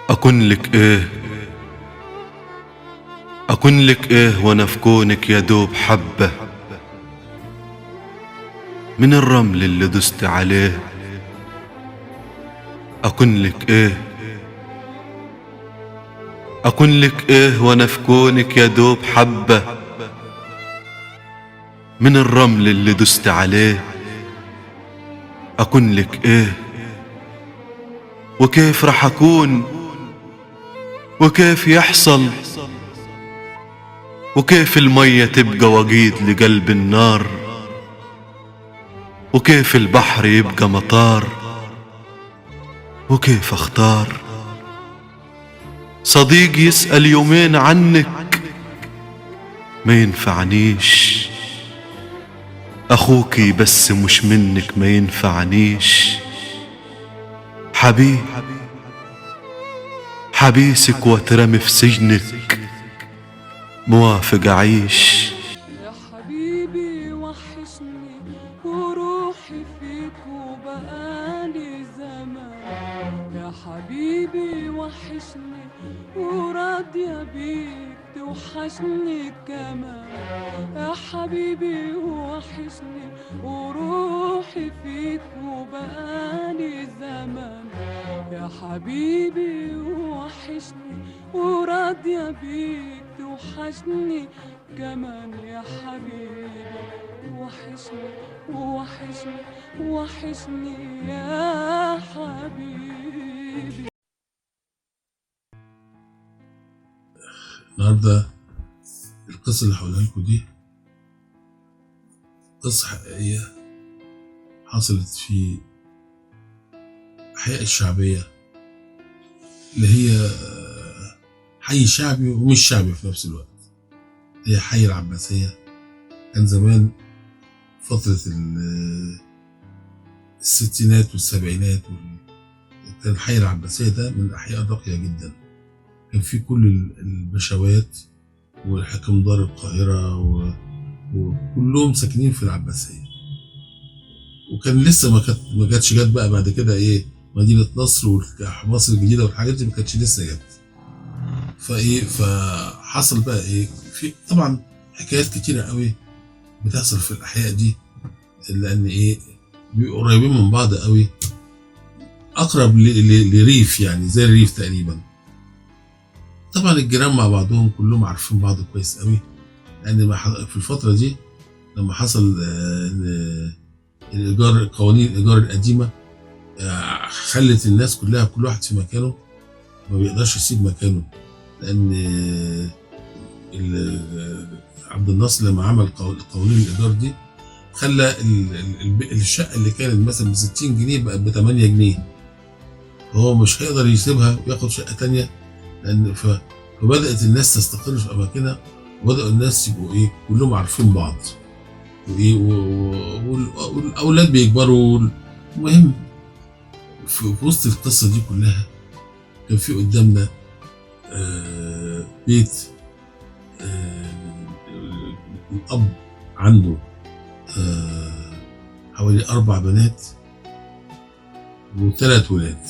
أكون لك إيه؟ أكون لك إيه وأنا في كونك يا دوب حبة من الرمل اللي دست عليه؟ أكون لك إيه؟ أكون لك إيه وأنا في كونك يا دوب حبة من الرمل اللي دست عليه؟ أكون لك إيه؟ وكيف رح أكون؟ وكيف يحصل؟ وكيف المية تبقى وقيد لقلب النار؟ وكيف البحر يبقى مطار؟ وكيف اختار؟ صديق يسأل يومين عنك ما ينفعنيش، أخوكي بس مش منك ما ينفعنيش، حبيب حبيسك واترمي في سجنك موافق أعيش. يا حبيبي وحشني وروحي فيك وبقالي زمان، يا حبيبي وحشني وراضية بيك توحشني كمان، يا حبيبي وحشني وروحي فيك وبقالي زمان، يا حبيبي وحشني وراضية بيك توحشني كمان، يا حبيبي وحشني وحشني وحشني يا حبيبي. النهارده القصة اللي هقولها لكم دي قصة حقيقية حصلت في أحياء الشعبية، اللي هي حي شعبي ومش شعبي في نفس الوقت، هي حي العباسية. كان زمان فترة الستينات والسبعينات كان حي العباسية ده من الأحياء الراقية جدا، كان فيه كل البشوات والحكم دار القاهرة وكلهم ساكنين في العباسية. وكان لسه ما كانتش جت بقى بعد كده ايه مدينة نصر ومصر الجديدة والحاجات دي ما كانتش لسه جت. فايه فحصل بقى ايه، في طبعا حكايات كتيرة قوي بتحصل في الأحياء دي، لأن ايه بيبقوا قريبين من بعض قوي، أقرب لريف يعني زي الريف تقريبا. طبعا الجيران مع بعضهم كلهم عارفين بعض كويس قوي، لأن في الفترة دي لما حصل الإيجار، قوانين الإيجار القديمة خلت الناس كلها كل واحد في مكانه، ما بيقدرش يسيب مكانه، لأن عبد الناصر لما عمل قوانين الإيجار دي خلى الشقة اللي كانت مثلا ب60 جنيه بقت ب8 جنيه، هو مش هيقدر يسيبها وياخد شقة تانية، لأن فبدأت الناس تستقر في أماكنها، وبدأوا الناس يبقوا إيه كلهم عارفين بعض، وإيه والأولاد بيكبروا. المهم في وسط القصة دي كلها كان في قدامنا بيت، الأب عنده حوالي 4 بنات و3 ولاد.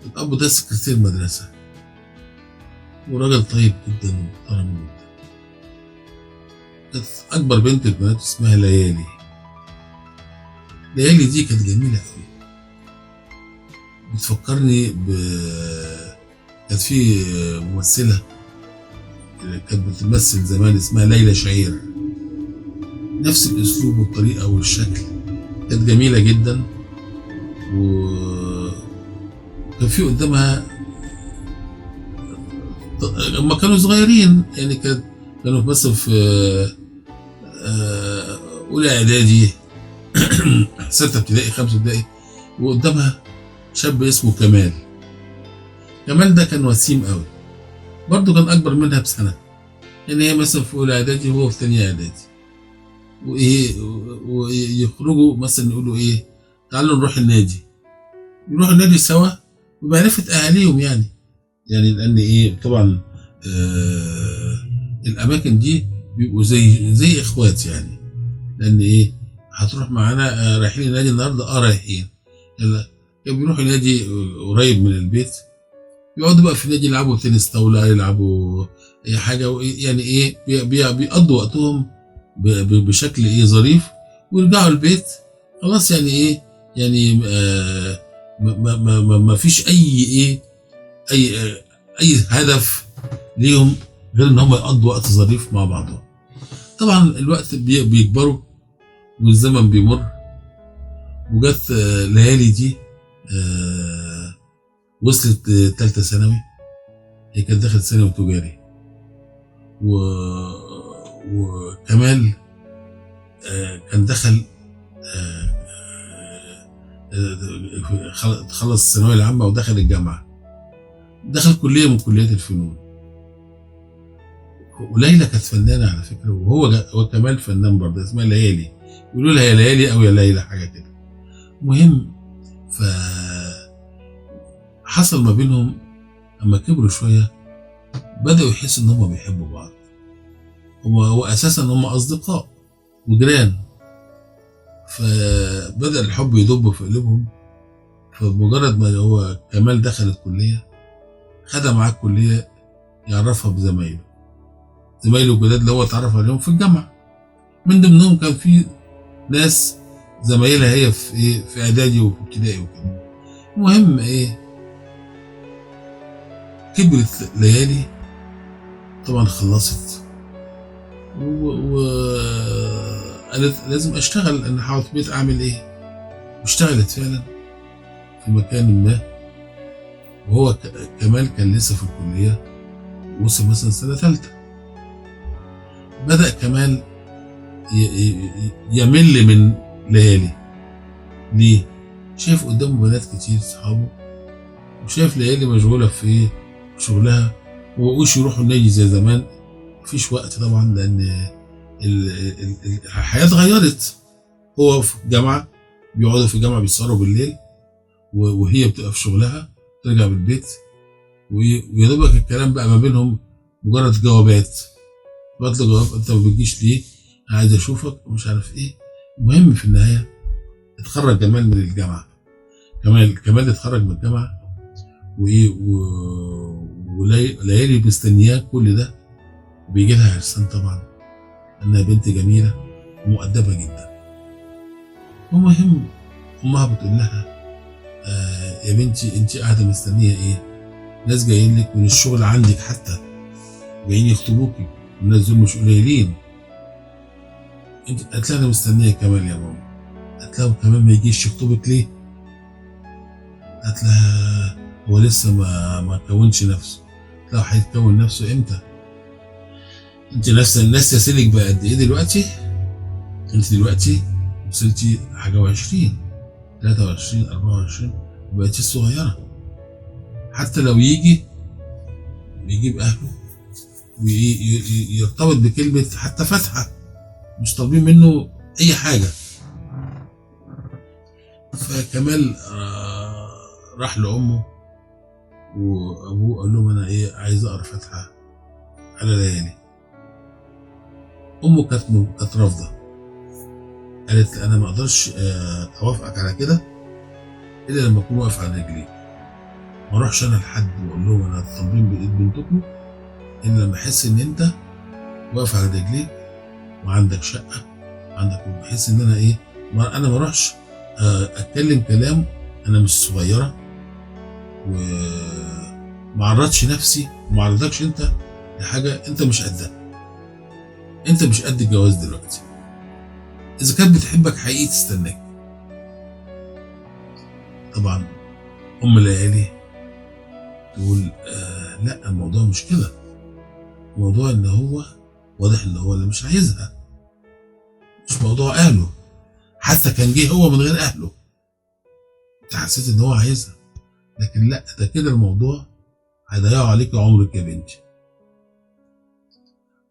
الأب ده سكرتير مدرسة وراجل طيب جدا ومحترم جدا. كانت أكبر بنت البنات اسمها ليالي. ليالي دي كانت جميلة أوي، بتفكرني كانت في ممثلة كانت بتمثل زمان اسمها ليلى شعير، نفس الأسلوب والطريقة والشكل، كانت جميلة جدا. وكان في قدامها لما كانوا صغيرين يعني، كانوا مثلا في أولى إعدادي 6 ابتدائي 5 ابتدائي، وقدامها شاب اسمه كمال. كمال ده كان وسيم قوي برضه، كان أكبر منها بسنة، يعني هي مثلا في أولى إعدادي وهو في تانية إعدادي. وإيه ويخرجوا مثلا يقولوا إيه تعالوا نروح النادي، يروحوا النادي سوا ومعرفة أهاليهم يعني لأن إيه طبعا الأماكن دي بيبقوا زي إخوات يعني، لأن إيه هتروح معانا رايحين النادي النهارده، رايحين، يلا. كانوا بيروحوا النادي قريب من البيت، يقعدوا بقى في النادي يلعبوا تنس طاولة، يلعبوا اي حاجة، يعني ايه بيقضوا وقتهم بشكل ايه ظريف، ويرجعوا البيت خلاص. يعني ايه يعني ما ما ما ما فيش اي ايه اي هدف ليهم غير ان هم يقضوا وقت ظريف مع بعضهم. طبعا الوقت بيكبروا والزمن بيمر، وجت ليالي دي وصلت ثالثة ثانوي، هي كانت دخلت ثانوي تجاري، وكمال كان دخل خلص الثانوية العامة ودخل الجامعة، دخل كلية من كليات الفنون. وليلى كانت فنانة على فكرة، وهو كمال فنان برضه، اسمها ليالي، يقولوا لها يا ليالي أو يا ليلى حاجة كده. المهم فحصل ما بينهم أما كبروا شوية بدأوا يحسوا إن هما بيحبوا بعض، وأساسا هما أصدقاء وجيران، فبدأ الحب يدب في قلوبهم. فمجرد ما هو كمال دخل الكلية خدها معاه الكلية يعرفها بزمايله، زمايله الجداد اللي هو اتعرف عليهم في الجامعة، من ضمنهم كان في ناس زمايلها هي في ايه في اعدادي وفي ابتدائي وكده. المهم ايه كبرت ليالي طبعا، خلصت وقالت لازم اشتغل، انا هقعد في البيت اعمل ايه؟ واشتغلت فعلا في مكان ما، وهو كمال كان لسه في الكلية، وصل مثلا سنة ثالثة. بدأ كمال يمل من ليالي. ليه؟ شايف قدامه بنات كتير صحابه، وشايف ليالي مشغولة في شغلها، ومبقوش يروحوا النادي زي زمان، مفيش وقت طبعا لأن الحياة اتغيرت. هو في الجامعة بيقعدوا في الجامعة بيسهروا بالليل، وهي بتبقى في شغلها ترجع بالبيت، ويا دوبك الكلام بقى ما بينهم مجرد جوابات، بطل جواب انت ما بتجيش ليه، انا عايز اشوفك ومش عارف ايه. المهم في النهاية اتخرج جمال من الجامعة، كمال اتخرج من الجامعة، وايه وليالي مستنياه كل ده، وبيجي لها عرسان طبعا انها بنت جميلة ومؤدبه جدا. المهم امها بتقول لها يا بنتي انت قاعدة مستنيه ايه؟ ناس جايين لك من الشغل عندك، حتى جايين يخطبوكي، الناس دول مش قليلين. انت قالت لها انا مستنيه كمال يا ماما. قالت لها كمال ما يجيش يخطبك ليه؟ قالت لها هو لسه ما كونش نفسه. قالت لها هيتكون نفسه امتى؟ انت نفس الناس سنك بقى قد ايه دلوقتي؟ انت دلوقتي وصلتي حاجة و20 23 24، بقيتي صغيرة. حتى لو يجي بيجيب اهله ويرتبط بكلمه حتى فاتحة، مش طالبين منه اي حاجة. فكمال راح لامه وابوه قال لهم انا ايه عايز اقرا فاتحة على ليالي. امه كانت رافضه، قالت انا ما اقدرش اوافقك على كده الا لما اكون واقف على رجلي، ما اروحش انا لحد واقول لهم انا طالبين بايد بنتكم الا لما احس ان انت واقف على رجليك وعندك شقه عندك، بحس ان انا ايه انا ما اروحش اتكلم كلام، انا مش صغيرة وما عرضش نفسي وما عرضكش انت لحاجة انت مش قدها، انت مش قد الجواز دلوقتي. اذا كانت بتحبك حقيقي تستناك. طبعا ام ليالي تقول لا الموضوع مش كده، الموضوع ان هو واضح ان هو اللي مش عايزها، مش موضوع اهله، حتى كان جه هو من غير اهله انت حسيت ان هو عايزها، لكن لا ده كده الموضوع هيضيعوا عليك عمرك يا بنتي.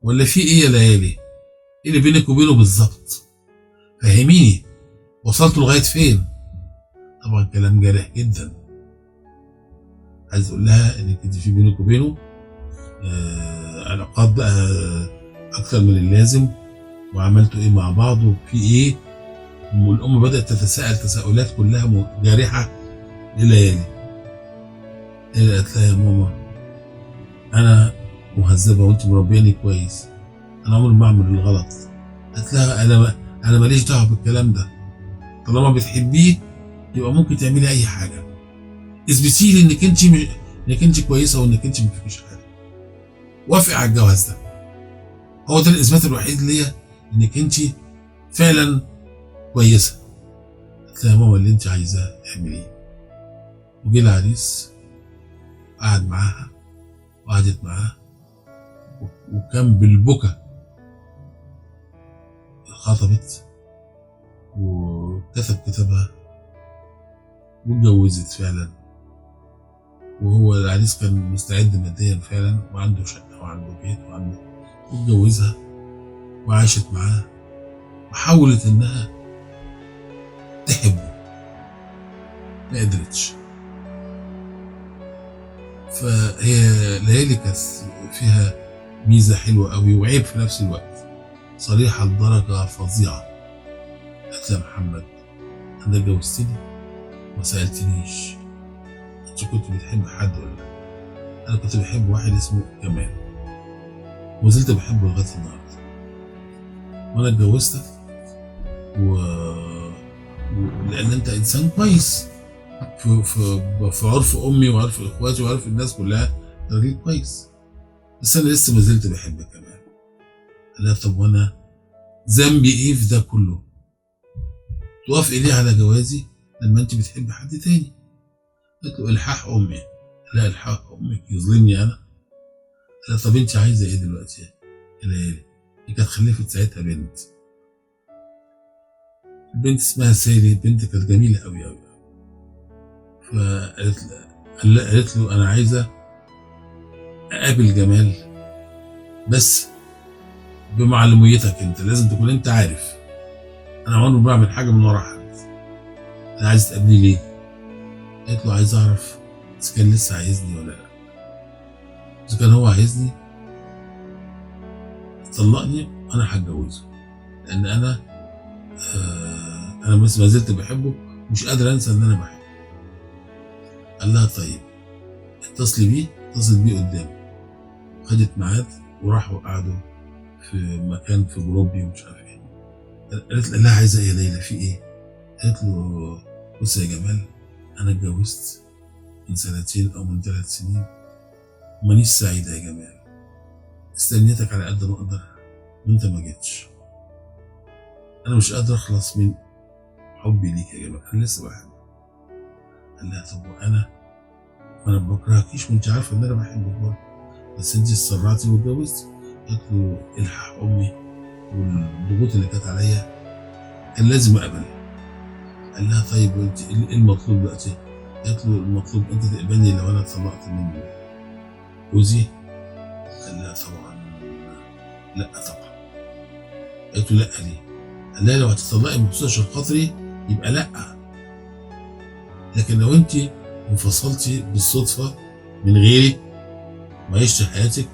ولا في ايه يا ليالي؟ ايه اللي بينك وبينه بالظبط؟ فهميني وصلتوا لغاية فين؟ طبعا كلام جارح جدا. عايز اقول لها ان كنت في بينك وبينه علاقات بقى اكتر من اللازم، وعملتوا ايه مع بعض وفي ايه، والام بدات تتساءل تساؤلات كلها جارحه لليالي. ليلى قالت لها يا ماما انا مهذبة وانت مربياني كويس، انا عمري ما اعمل الغلط. قالت لها انا ماليش دعوه بالكلام ده، طالما بتحبيه يبقى ممكن تعملي اي حاجة، اثبتي لي انك انت انك انت كويسة وانك انت ما فيكيش حاجة، وافقي على الجواز ده، هو ده الاثبات الوحيد ليا انك انت فعلا كويسة. قالت لها يا ماما اللي انت عايزاه اعمليه. وجه العريس قعد معاها وقعدت معاه، وكان بالبكا خطبت وكتب كتابها واتجوزت فعلا. وهو العريس كان مستعد ماديا فعلا، وعنده شقة وعنده بيت وعنده، واتجوزها وعاشت معاه وحاولت انها تحبه، ما قدرتش. فهي ليالي كانت فيها ميزة حلوة قوي وعيب في نفس الوقت، صريحة لدرجة فظيعة. قالت لها محمد أنا اتجوزتني وما سألتنيش أنت كنت بتحب حد ولا لا؟ أنا كنت بحب واحد اسمه جمال وزلت بحبه لغاية النهاردة، وأنا اتجوزتك لأن أنت إنسان كويس في عرف أمي وعرف إخواتي وعرف الناس كلها، أنت راجل كويس، بس أنا لسه ما زلت بحبك كمان. قال لها طب وأنا ذنبي إيه في ده كله؟ توافقي ليه على جوازي لما أنت بتحب حد تاني؟ قالت له إلحاح أمي. لا إلحاح أمك يظلمني أنا؟ قال لها طب أنت عايزة إيه دلوقتي يا ليالي؟ هي كانت خلفت ساعتها بنت، البنت اسمها سالي، البنت كانت جميلة أوي أوي. فقالت له أنا عايزة أقابل جمال بس بمعلوميتك أنت، لازم تكون أنت عارف أنا عمري ما بعمل حاجة من ورا حد، أنا عايز تقابلني ليه؟ قالت له عايز أعرف إذا كان لسه عايزني ولا لأ، إذا كان هو عايزني طلقني أنا هتجوزه، لأن أنا أنا بس ما زلت بحبه مش قادر أنسى إن أنا بحبه. قال لها طيب اتصلي بيه، اتصلت بيه قدامه، خدت ميعاد وراحوا قعدوا في مكان في جروبي ومش عارف ايه. قالت لها عايزه ايه يا ليلى في ايه؟ قالت له بص يا جمال انا اتجوزت من 2 او من 3 سنين ومانيش سعيدة يا جمال، استنيتك على قد ما اقدر وانت ما جيتش، انا مش قادر اخلص من حبي ليك يا جمال، انا لسه بحبك. قال لها طب وانا ما بكرهكيش وانت عارفه ان انا بحبك برضه، بس انت اتسرعتي واتجوزتي. قالت له الحق امي والضغوط اللي كانت عليا كان لازم اقبلها. قال لها طيب وانت ايه المطلوب دلوقتي؟ قالت له المطلوب انت تقبلني لو انا اتطلقت من جوزي؟ قال لها طبعا لا طبعا. قالت له لا ليه؟ قال لها لو هتطلقي مخصوص عشان خاطري يبقى لا، لكن لو انت انفصلتي بالصدفة من غيري وعشتي حياتك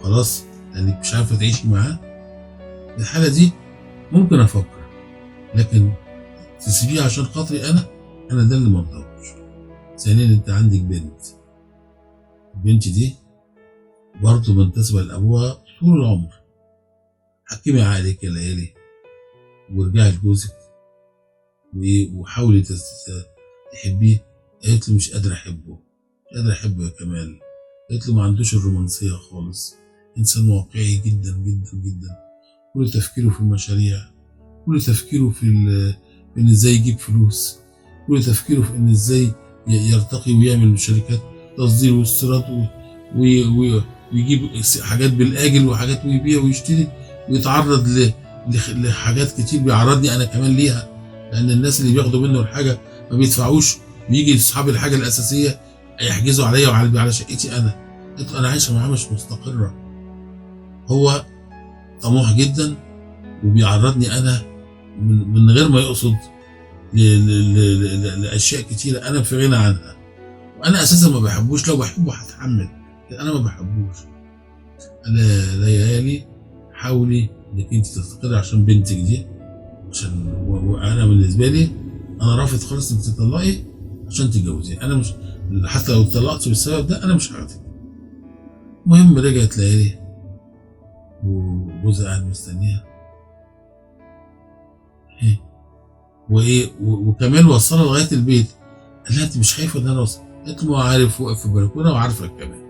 خلاص لانك مش عارفه تعيشي معاه، في الحالة دي ممكن افكر، لكن تسيبيه عشان خاطري انا ده اللي مرضاش. ثانيا انت عندك بنت، البنت دي برضه منتسبه لابوها طول العمر، حكمي عقلك يا ليالي وارجعي لجوزك وحاولي تحبيه. قالت له مش قادر احبه، مش قادر احبه يا كمال. قالت له ما عندوش الرومانسية خالص، انسان واقعي جدا جدا جدا، كل تفكيره في المشاريع، كل تفكيره في ان ازاي يجيب فلوس، كل تفكيره في ان ازاي يرتقي ويعمل شركات تصدير واستيراد ويجيب حاجات بالاجل وحاجات ويبيع ويشتري ويتعرض لحاجات كتير، بيعرضني انا كمان ليها، لان الناس اللي بياخدوا منه الحاجة ما بيدفعوش، بيجي اصحاب الحاجة الاساسية يحجزوا عليا وعلى شقتي انا. انا عايشه معاه مش مستقره، هو طموح جدا وبيعرضني انا من غير ما يقصد لاشياء كتيرة انا في غنى عنها، وانا اساسا ما بحبوش، لو بحبه هتحمل، انا ما بحبوش. انا ليالي حاولي انك انت تستقري عشان بنتك دي، عشان وانا بالنسبة لي انا رافض خالص انك تطلقي عشان تتجوزي، انا مش حتى لو اتطلقت بالسبب ده انا مش هاخدك. المهم رجعت ليالي وجوزها قاعد مستنيها ايه وايه، وكمان وصلها لغاية البيت. قال لها انت مش خايفة ان انا اوصل؟ قالت له عارف، واقف في البلكونه وعارفك كمان،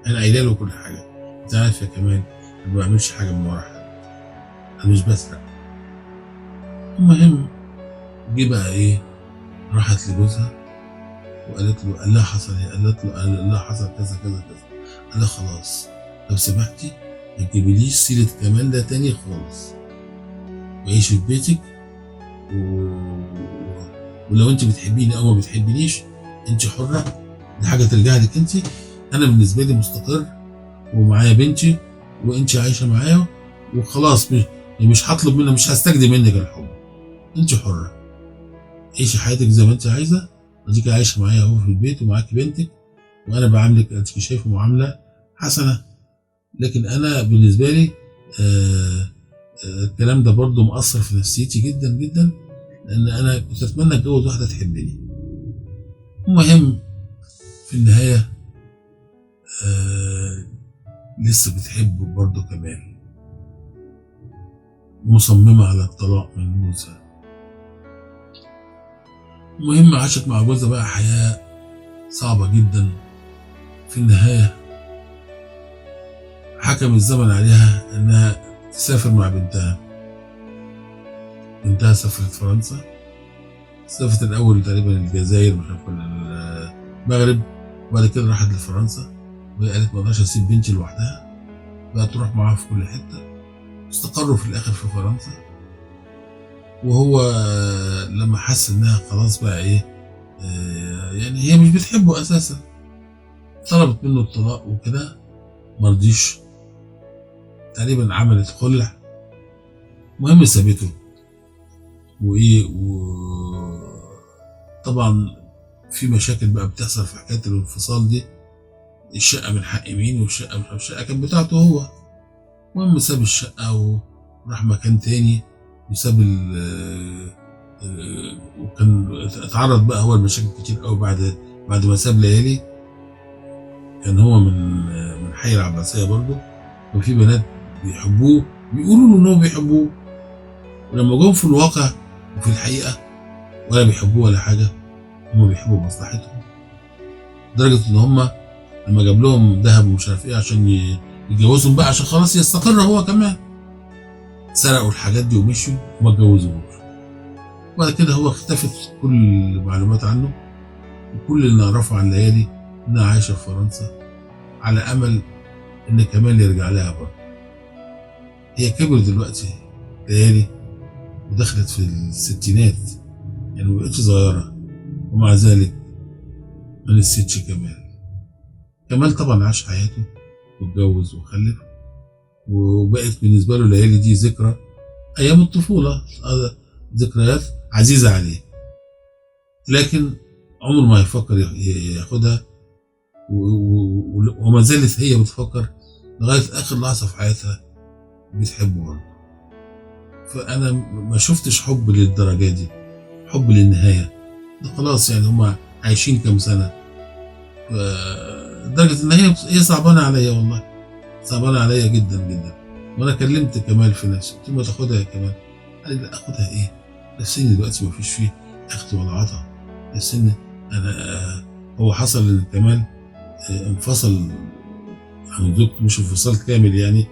انا قايله له كل حاجة، انت عارف يا كمال انا ما بعملش حاجة من ورا حد، انا مش بسرق. المهم جه بقى ايه، راحت لجوزها وقالت له، قال لها حصل ايه؟ قالت له، قال لها حصل كذا كذا كذا. قال لها خلاص لو سمحتي ما تجيبليش سيره كمال ده تاني خالص، وعيشي في بيتك، ولو انت بتحبيني او ما بتحبينيش انت حره، دي حاجة ترجع لك انت، انا بالنسبة لي مستقر ومعايا بنتي وانت عايشه معايا وخلاص، مش هطلب منك، مش هستجدي منك الحب، انت حره، عيشي حياتك زي ما انت عايزه، اديك عايشه معايا اهو في البيت ومعاكي بنتك، وانا بعاملك انت شايفه معاملة حسنه، لكن انا بالنسبة لي الكلام ده برضه مأثر في نفسيتي جدا جدا، لان انا كنت اتمنى اتجوز واحدة تحبني. المهم في النهاية لسه بتحبه برضه كمال، مصممه على الطلاق من جوزها. المهم عاشت مع جوزها بقى حياة صعبة جدا. في النهاية حكم الزمن عليها انها تسافر مع بنتها. بنتها سافرت فرنسا، سافرت الاول تقريبا الجزائر مش عارف المغرب، وبعد كده راحت لفرنسا، وهي قالت ما اقدرش اسيب بنتي لوحدها، بقى تروح معاها في كل حتة. استقروا في الاخر في فرنسا، وهو لما حس انها خلاص بقى ايه، يعني هي مش بتحبه اساسا، طلبت منه الطلاق وكده، مرضيش، تقريبا عملت خلع. المهم سابته وايه، وطبعا في مشاكل بقى بتحصل في حكاية الانفصال دي، الشقة من حق مين، والشقه مش الشقة كانت بتاعته هو. المهم ساب الشقة وراح مكان تاني، وساب وكان اتعرض بقى هو لمشاكل كتير قوي بعد ما ساب ليالي. كان هو من حي العباسية برضه، وفي بنات بيحبوه بيقولوا له انهم بيحبوه، ولما جم في الواقع وفي الحقيقة ولا بيحبوه ولا حاجة، هم بيحبوا مصلحتهم، لدرجة ان هم لما جاب لهم ذهب ومش عارف ايه عشان يتجوزهم بقى عشان خلاص يستقر هو كمان، سرقوا الحاجات دي ومشوا وما اتجوزوهوش. وبعد كده هو اختفت كل المعلومات عنه، وكل اللي نعرفه عن ليالي انها عايشه في فرنسا على امل ان كمال يرجع لها برضه. هي كبرت دلوقتي ليالي ودخلت في الستينات، يعني ما بقتش صغيرة، ومع ذلك ما نسيتش كمال. كمال طبعا عاش حياته واتجوز وخلف، وبقت بالنسبة له ليالي دي ذكرى ايام الطفولة، ذكريات عزيزه عليه، لكن عمره ما هيفكر ياخدها، وما زالت هي بتفكر لغاية اخر لحظة في حياتها بتحبه برضه. فانا ما شفتش حب للدرجة دي، حب للنهاية ده خلاص، يعني هما عايشين كام سنة، لدرجة ان هي صعبانه عليا، والله صعبانه عليا جدا جدا. وانا كلمت كمال في نفسي، قلت له ما تاخدها يا كمال، قال لي لا اخدها ايه، ده السن دلوقتي ما فيش فيه اخد ولا عطا، السن انا هو حصل ان كمال انفصل عن زوجته، مش انفصال كامل يعني،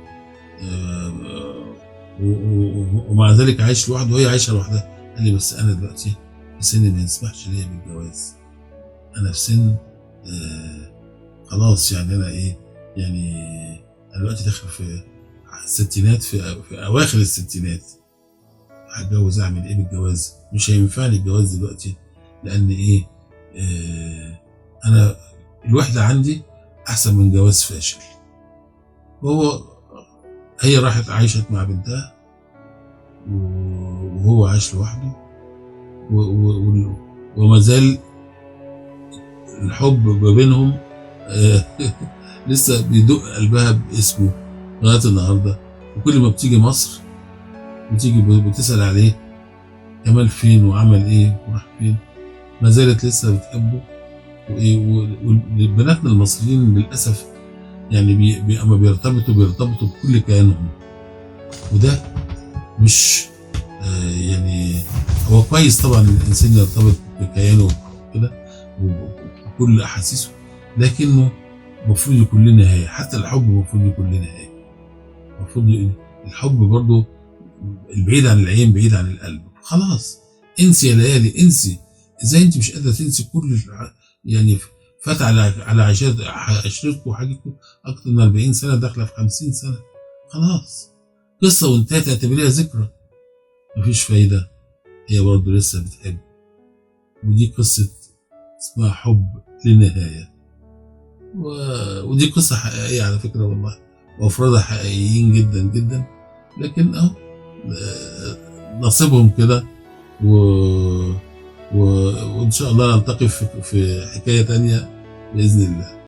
ومع ذلك عايش لوحده وهي عايشه لوحدها. قال لي بس انا دلوقتي في سن ما يسمحش ليا بالجواز، انا في سن خلاص، يعني انا ايه، يعني انا دلوقتي داخل في الستينات، في اواخر الستينات، هتجوز اعمل ايه بالجواز؟ مش هينفعني الجواز دلوقتي، لان ايه، انا الوحدة عندي احسن من جواز فاشل. وهو هي راحت عايشت مع بنتها، وهو عاش لوحده، وما زال الحب ما بينهم لسه بيدق قلبها باسمه لغاية النهارده. وكل ما بتيجي مصر بتيجي بتسأل عليه، كمال فين وعمل ايه وراح فين، ما زالت لسه بتحبه. وايه، وبناتنا المصريين للاسف يعني اما بيرتبطوا بكل كيانهم، وده مش يعني هو كويس طبعا الانسان يرتبط بكيانه وكده وبكل احاسيسه، لكنه المفروض يكون له نهاية. حتى الحب المفروض يكون له نهاية. المفروض الحب برضه البعيد عن العين بعيد عن القلب. خلاص انسي يا ليالي، انسي. ازاي انت مش قادرة تنسي كل يعني فات على عشرتكم وحاجتكم اكتر من 40 سنة، داخله في 50 سنة. خلاص قصة وانتهت، اعتبريها ذكرى، مفيش فايده. هي برضه لسه بتحب، ودي قصة اسمها حب للنهاية. ودي قصة حقيقية على فكرة والله، وافرادها حقيقيين جدا جدا، لكن اهو نصيبهم كده. وإن شاء الله نلتقي في حكاية تانية بإذن الله.